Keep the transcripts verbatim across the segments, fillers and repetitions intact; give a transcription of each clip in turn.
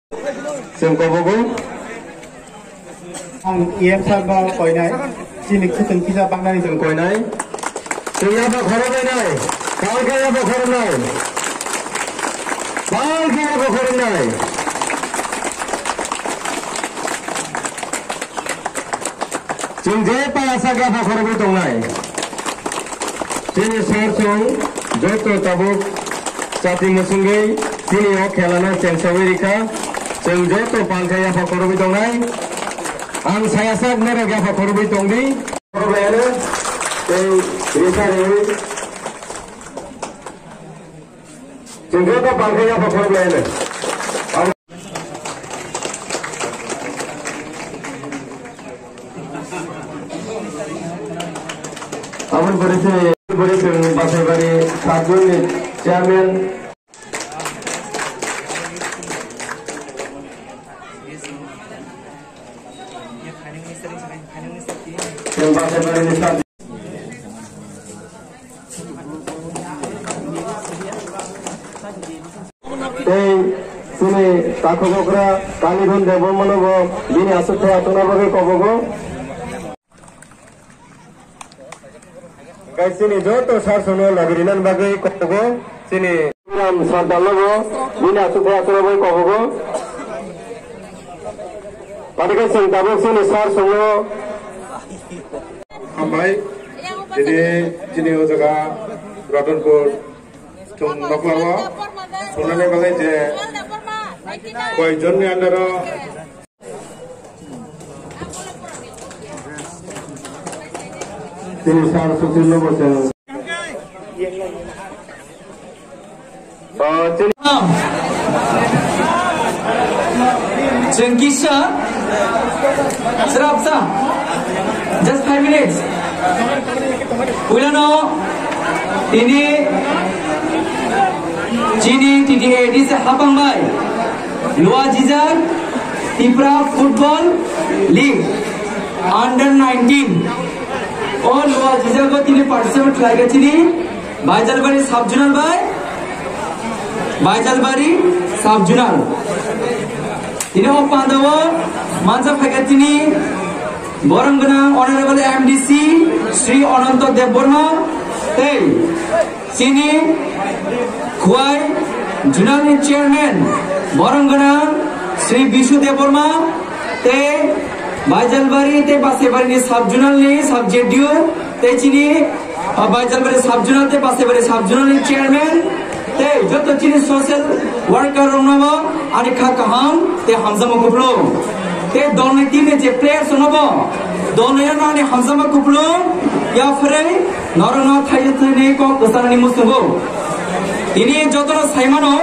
Chwng kobogo. Ang E M sir no koinai. Chini khwtwng kisa bangnani chwng koinai. Chwng yapha khoroknai nai. Palkhe yapha khoroknai. Palkhe yapha khoroknai. Chwng je payasa gapha khorokwi tongnai. Chini sir chwng joto tabuk chati mwswngwi chini o khelano chengsawi rikha. Chwng joto palkha yapha khorokwi tongnai. Ang sayasa norok yapha khorokwi tongdi. Khorokwi ano tei risa rewi. Chwng joto palkha yapha khorokwi ano. Aboni pore se, pore se Basaibari Sabjuni Chairman. Basaibari ni Sabjuni. Tei chini takhuk okra Kalidhan Debbarmano bo bini aswk thai achukna bagwi kobogo. Hwnkhe chini joto sir chwngno logi rinani bagwi kobogo chini Ram Sardar no bo bini aswk thai achukna bagwi kobogo. Phaikhe chwng tabuk chini sir chwngno Hambai, tini chini o jaga Ratanpur thung nokla o thungnani bagwi je koi jonni under o tini sir Sushil no bo chwng Chwng kisa srapsa, just five minutes. Puilano tini chini T T A D C hapang bai Luajijak Tipra Football League under nineteen. O Luajijago tini participate khlai chini Baijalbari sub-zonal bai Baijalbari sub-zonal. Tini o pandao mansa phaikha chini borom gwnang Honorable M D C Shri Ananto Debbarma tei chini Khwai Zonal ni Chairman borom gwnang Shri Bishu Debbarma tei Baijalbari tei Basaibari ni sub-zonal ni sub-Z D O tei chini Ah, Baijalbari sub-zonal tei Basaibari sub-zonal ni chairman tei joto chini social worker rokno bo ani kha kaham tei hamjakma kupulung. Tei dolni team ni je players rokno bo dolni ano ani hamjakma kupulung yapharwi norokno thaisa thani kok kwcharni muchungo. Tini jotono saimano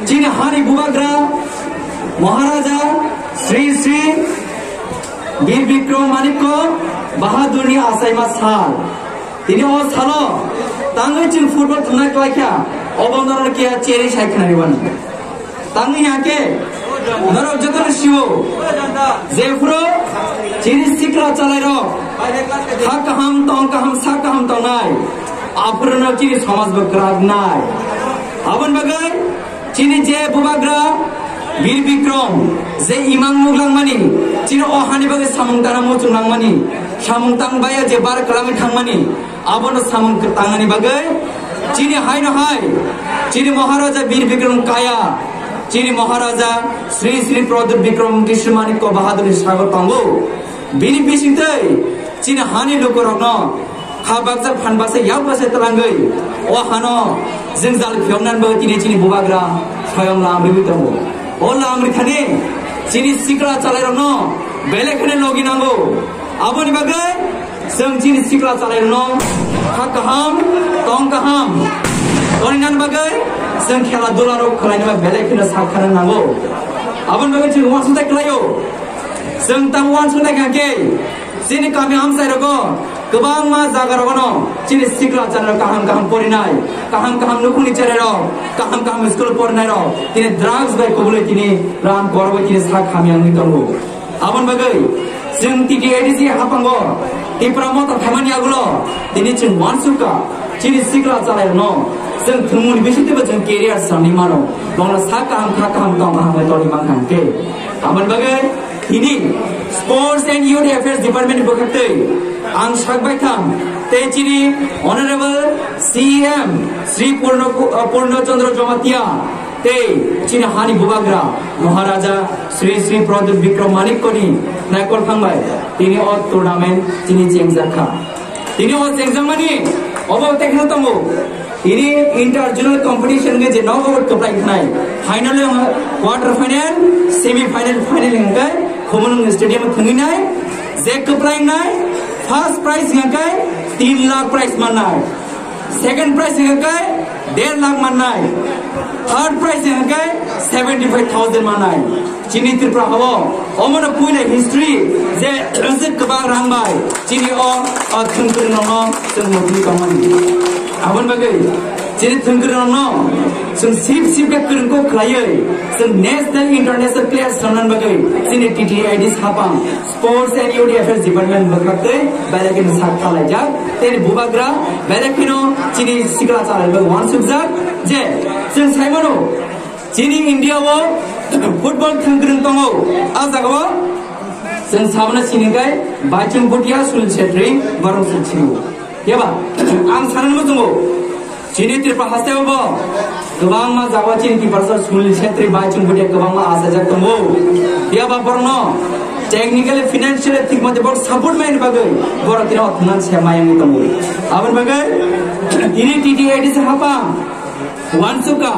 chini hani bubagra Maharaja Sri Sri Bir Bikram Manikya Bahadurni achaima sal. Tini o salo tangwi chwng football thwngna klaikha, obo norokno kiya cherwi sai khwnarwi mano. Tangwi hake norok jotono sio, jephuru chini sikla chalairok ha kaham, tong kaham, sa kaham tongnai, aphuru no chini somaj bo kwrak nai. Aboni bagwi chini je bubagra Bir Bikram je imang muglangmani, chini o hani bagwi samung tangna muchung langmani, samung tang baya je bar kwlangwi thangmani, abono samung tangnani bagwi chini haino hai, chini Maharaja Bir Bikram Kaya, chini Maharaja Sri Sri Pradyut Bikram Kishore Manikya Bahadur ni sago tongo. Bini bisingtwi chini hani lukurokno kha baksa phan baksa yak baksa twlangwi o hano jwngjal phiyoknani bagwi tini chini bubagra soyong lam rwwi tongo. O lam rwkhani chini sikla chalairokno belai kheno logi nango. Aboni bagwi chwng chini sikla chalairokno kha kaham, tong kaham toninani bagwi chwng khela dula rok khwlainani bagwi belai kheno sak khana nango. Aboni bagwi chwng uansukthai khlaio. Chwng tamo uansuknai kha khe, chini kami amchai rogo kwbangma jaga rogono chini sikla chalairok kaham kaham porinai, kaham kaham nukhungni cherairok, kaham kaham school porinairok tini drugs bai kubulwi tini ram korogwi tini sak hamya wngwi tongo. Aboni bagwi chwng T T A D C haphango Tipra Motha phaimani agulo tini chwng uansukha chini sikla chalairokno Chwng thwngmungni bisingtwibo chwng career sanwi mano. Bono sak kaham, kha kaham, tong kaham bai tongwi mankha hwnkhe. Aboni bagwi tini Sports and Youth Affairs Department ni bwkhaktwi ang sak baithang tei chini Honorable C E M Shri Purno, uh, Purno Chandra Jamatia tei chini hani bubagra Maharaja Shri Shri Pradyut Bikram Manikko ni naikol thangbai tini o tournament chini chengjak kha. Tini o chengjakmani obo tei kheno tongo. Tini inter-zonal competition hwnkhe je nogo kwplai khnai. Final o quarter final, semi final, final hwnkhe Khumulwng Stadium o thwngwi nai. Je kwplai nai, first prize hwnkhe tin lakh prize mannai. Second prize hwnkhe der lakh mannai. Third prize hwnkhe seventy five thousand mannai. Chini Tripura hao omono puila history je rwchwk kwbang rang bai chini o, o thwngkwrwng rokno chwng motwi tongmani. Aboni bagwi chini thwngkwrwng rokno chwng sip sip khe kwrwng kok khlaiwi chwng national international players rwna bagwi chini T T A D C hapang Sports and Youth Affairs Department bwkhaktwi belai kheno sak khlaijak. Tei bubagra belai kheno chini sikla chalairok uansukjak je chwng saimano chini India o football thwngkwrwng tongo. A jagao chwng sabana sini kai Baichung Bhutia, Sunil Chhetri, borok se chini. Yaba, ang sanani muchungo chini Tripura haste bo kwbangma jaga chini Tiprasa Sunil Chhetri, Baichung Bhutia kwbangma asajak tongo. Yaba borokno technically, financially thik mate borok support maini bagwi borok tino thangnan se mayangwi tongo. Aboni bagwi tini T T A D C hapang Uansukha,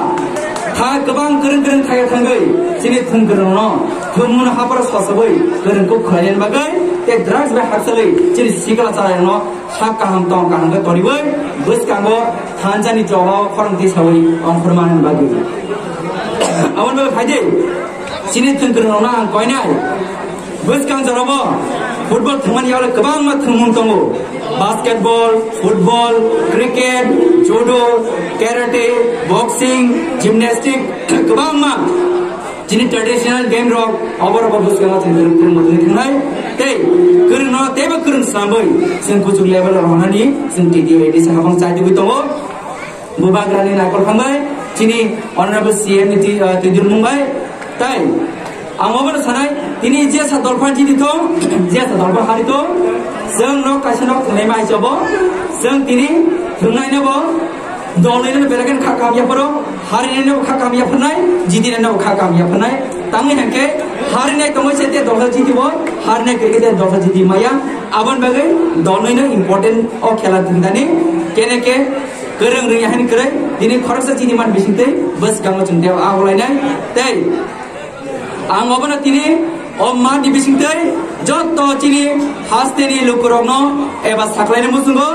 tha kwbang kwrwng kwrwng thaya thangwi chini thwngkwrwngno thwngmungno hapharo sosogwi kwrwng kuk khlainani bagwi tei drugs bai hakchalwi chini sikla chalairokno sak kaham tong kaham khe toriwi bwskango thansa ni choba o khorang tisawi ongkhormanani bagwi. Aboni bagwi phaidi chini thwngkwrwng rokno ang koinai. Bwskang jorabo football thwngmani yagle kwbangma thwngmung tongo. Basketball, football, cricket, judo, karate, boxing, gymnastic, kwbangma chini traditional game rok obo rokbo bwskango chwng kwrwng kwrwng motwi thangnai. Tei kwrwngno teibo kwrwng swnamwi chwng kuchuk level o rwnani chwng T T A D C hapang chaitugwi tongo. Bubagrani naikol thangbai, chini Honorable C M ni twi, ah, twidulmung bai. Tai ang obono sanai, tini jesa dolphan chini thong, jesa dolphan hari thong, chwng nok kaisa nok thwngnai mai chobo, chwng tini thwngnai no bo, dolnai no belai khe kha kam yapharo, hari no kha kam yapharnai, jiti no kha kam yapharnai. Tangwi hangke hari nai tongwi se te dolsa jiti bo, hari nai khe te dolsa jiti maya, abon bagwi dolnai no important o khela thwngdani, kene ke Kwrwng rwya hani kwrwi, tini khoroksa chini man bisingtwi bwskango chwng tei agulainai. Tei ang obono tini o man ni bisingtwi jotto chini hasteni lukurokno eba saklaini muchungo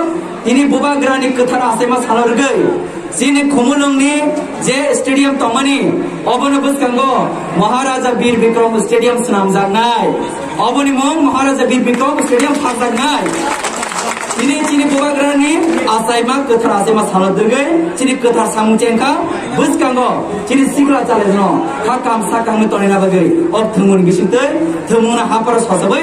tini bubagrani kwthar achaima salo rwgwi chini Khumulwngni je stadium tongmani obono bwskango Maharaja Bir Bikram Stadium swnamjaknai. Oboni mung Maharaja Bir Bikram Stadium phakjaknai. Tini chini bubagrani achaima kwthar achaima salo dwgwi chini kwthar samung chengkha bwskango chini sikla chalairokno kha kam sa kamwi tonina bagwi o thwngmungni bisingtwi thwngmungno hapharo sosogwi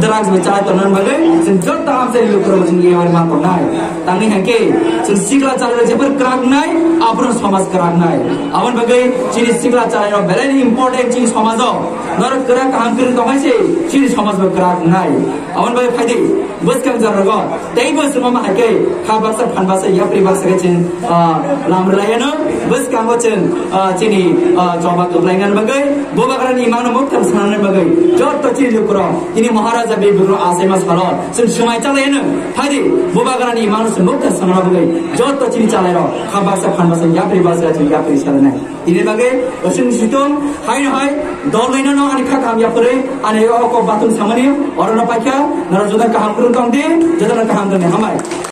drugs bai chalai tongna bagwi chwng jotto amchaini lukurok chwng yari ma tongnai. Tangwi hangke chwng sikla chalairok jephar kwrak wngnai aphuru somaj kwrak wngnai. Aboni bagwi chini sikla chalairok belai important chini somajo. Norok kwrak kaham kwrwng tongmai se chini somaj bo kwrak wngnai. Aboni bagwi phaidi bwskang jora rogo teibo chwngma hai khe kha baksa phan baksa yapri baksa khe chwng, ah, lam rwlaiano bwskango chwng, ah, chini, ah, choba kwplainani bagwi bubagrani imangno mukthang sanani bagwi jotto chini lukurok tini Maharaja Bir Bikram achaima salo chwng swmai chalaiano phaidi bubagrani imangno chwng mukthang sanani bagwi jotto chini chalairok kha baksa phan baksa yapri baksa chwng yapri salanai. Ini bagwi osing situng hai hai dol nino no ani kha kam yapri ani o kok batung samani orono paikha naro joda kaham kurung tong di joda kaham tong di hambai.